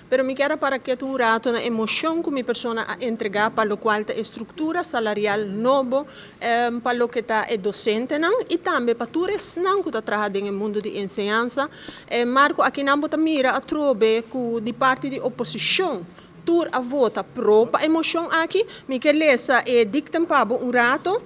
Pero mi kier a para ketu un rato na e mocion cu mi persona a entrega pa locual ta e structura salarial nobo pa loke ta e docentenan y tambe pa tur esnan cu ta traha den e mundo di enseñansa. Marco, akinan bo ta mira atrobe cu di parti di oposicion tur a vota pro pa e mocion aki. Mi kier lesa e dictum pa bo un rato.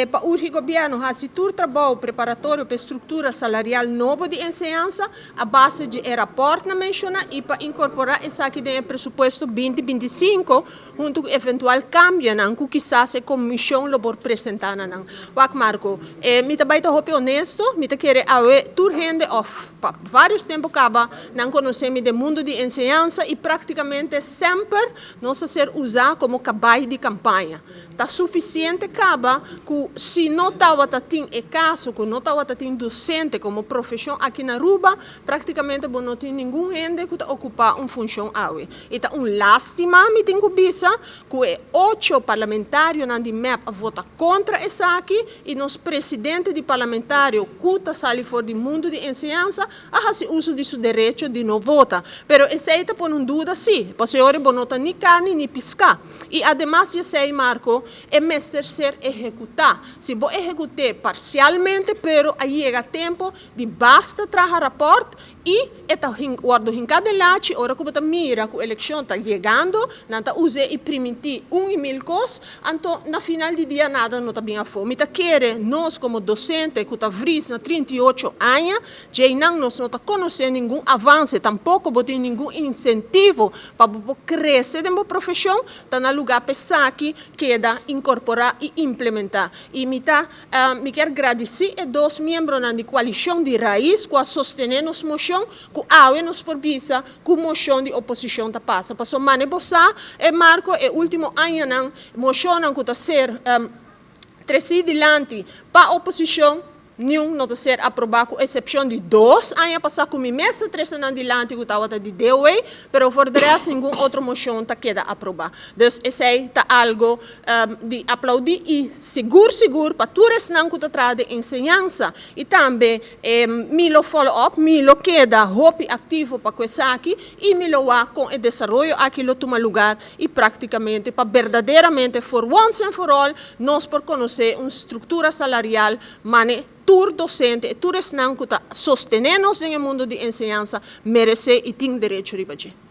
Pa urgi gobierno haci tur trabou preparatorio pa e structura salarial nobo di enseñansa a base di e raportnan menciona y pa incorpora esaki den e presupuesto 2025 hunto cu eventual cambionan cu kisas e comision lo por presenta na nan. Wak Marco, mi ta bay ta hopi honesto, mi ta kere awe tur hende of pa varios tempo caba nan conoce mi den mundo di enseñansa y practicamente semper nos a ser usa como cabay di campaña. Ta suficiente caba cu si no tawata tin e caso cu no tawata tin docente como profesion aki na Aruba, practicamente bo no tin ningun hende cu ta ocupa un funcion awe. Y ta un lastima, mi tin cu bisa, cu e ocho parlamentarionan di MEP a vota contra esaki y nos presidente di parlamentario cu ta sali for di mundo di enseñansa a haci uso di su derecho di no vota. Pero esey ta pone un duda si, pasobra bo no ta ni carni ni pisca. Y ademas di esey, Marco, e mester ser ehecuta. Si bo ehecute parcialmente, pero a yega tempo di basta traha rapport y e ta wordo hinca den lachi, ora cu bo ta mira cu eleccion ta yegando, nan ta use y priminti un y mil cos, anto na final di dia nada no ta bin afo. Mi ta kere nos como docente cu ta vries na 38 aña, djeinan nos no ta conoce ningun avance, tampoco bo tin ningun incentivo pa bo crece den bo profesion, ta na lugar pa esaki keda incorpora y implementa. Y mi kier gradici e dos miembronan di coalicion di RAIZ cu a sostene nos mocion, cu awe nos por bisa cu mocion di oposicion ta pasa. Paso mane bo sa, e Marco, e ultimo añanan, mocionnan cu ta ser treci dilanti pa oposicion, niun no ta ser aproba, cu excepcion di 2 aña pasa cu mi mes a trece nan dilanti cu tawata di DOW, pero voor de rest ningun otro mocion ta keda aproba. Dus esey ta algo di aplaudi y sigur sigur pa tur esnan cu ta traha di enseñansa y tambe mi lo follow up, mi lo keda hopi activo pa cu esaki y mi lo wak con e desaroyo aki lo tuma lugar y practicamente pa berdaderamente for once and for all nos por conoce un structura salarial mane tur docente e tur esnan cu ta sostene nos den e mundo di enseñansa merece y tin derecho riba dje.